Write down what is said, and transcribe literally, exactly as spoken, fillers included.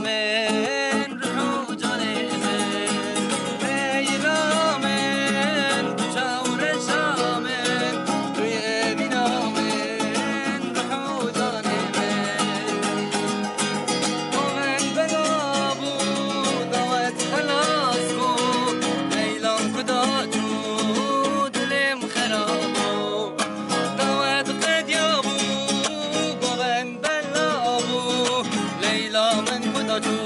Min ruh û canê min, Leyla min, tu çaw reşa min, tu yê bîna min, ruh û canê min. Govend bela bû, dawet xelas bû, Leyla ku da çû, dilê min xera bû. Dawet qediya bû, govend bela bû, Leyla min ku da çû.